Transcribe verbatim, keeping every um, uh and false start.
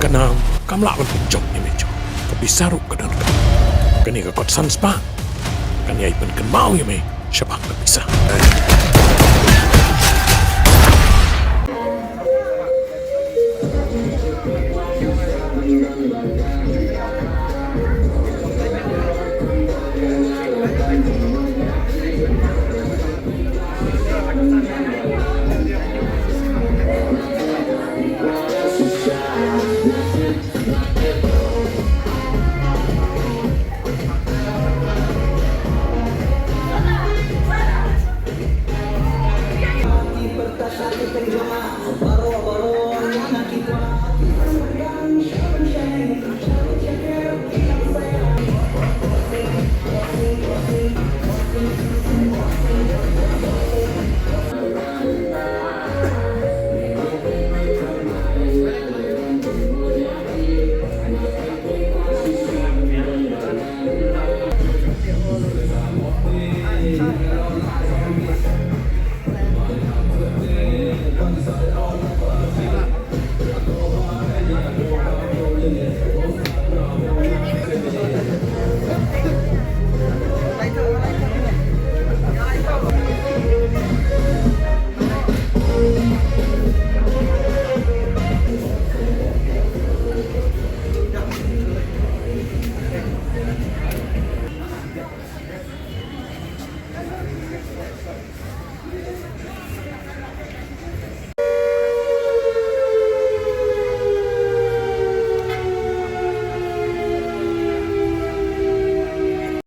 Ka nam kam lah ban pynjop ïa me jong. Ka pisa ruh ka don ka. Kane ka kot san spah kan ïai pynkynmaw ïa me shaphang ka pisa.